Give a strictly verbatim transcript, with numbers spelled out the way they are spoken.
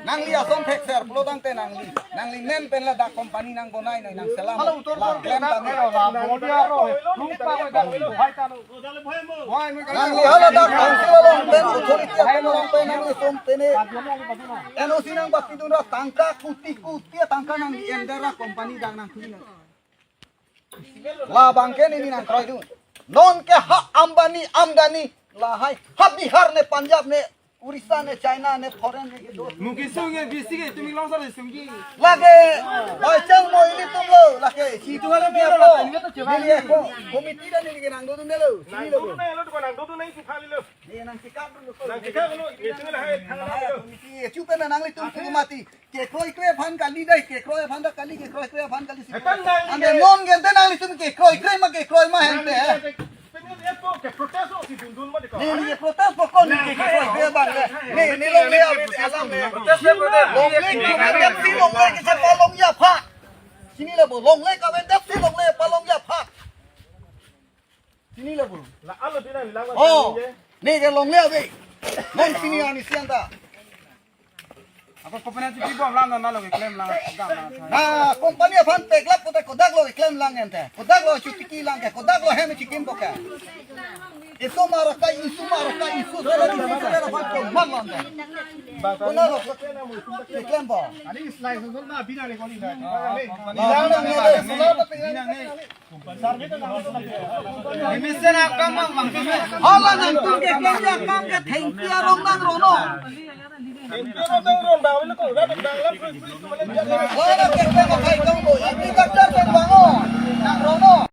Nangli ason thekser pulo tangte nangli, nangli men pen ladak company nang bonai noi, nang selam. Halo, utor la klem tangte. Nangli haladak council along pen, authority along pen nangli som pene N O C nang bapidun ra tangka kuti kuti tangka nangli ender ra company dak nang thuli nang. Labang ke neli nang kroidun. Non ke ha Ambani, Amdani, lahai ha Bihar ne, Punjab ne, Orissa ne, China ne, foreign ne kedo. Muki sung e, bisi ke, tumi long sar sung ki. Lake, oi chang mo ilitum lo, lake, si tu halo ni apo. Neli eko, committee dan neli ke nang dodun lo. Sini lo. Nang dodun na isi phali lo. Neli nang sikap dulu. Nang sikap dulu, itu lah hai, hai, hai, hai, lo. Committee, chupe na nanglitum tu mati. Kekroikre aphan kali dai, kekroi aphan ta kali, kekroikre aphan kali si. Etan nang ande ke non gente nanglitum kekroikre ma kekroi ma hente, eh. Pengen epo ke protest lo si dundun ma deko. Neli ke protest pokok neli ke kroikre abang le. Neli, neli longle ave alam le. Protest le protest. Longle ke ave dep si longle ke si palong ya pha. Sini le bo, longle ke ave dep si longle palong ya pha. Sini le bo. La alo tina lang. Oh. Neli ke longle ave. Non sini ani siang ta. Ako company si bibom lang na lo keklem lang. Na company aphan peklap kote kodak lo keklem lang ente. Kodak lo chutiki lang ke, kodak lo hem chikim boka. Isu marakai, isu marakai, isu sala di isu sala aphan ko man lang ke. Kona lo keklem bo. Ani slide so na bina le koni na. Lang lang ne. Mesen akam mang mang. Hala nangtum keklem akam ke thengpi arong nang rono. Hala keklem akai kang bo. Ini kacharpen bango. Nang rono.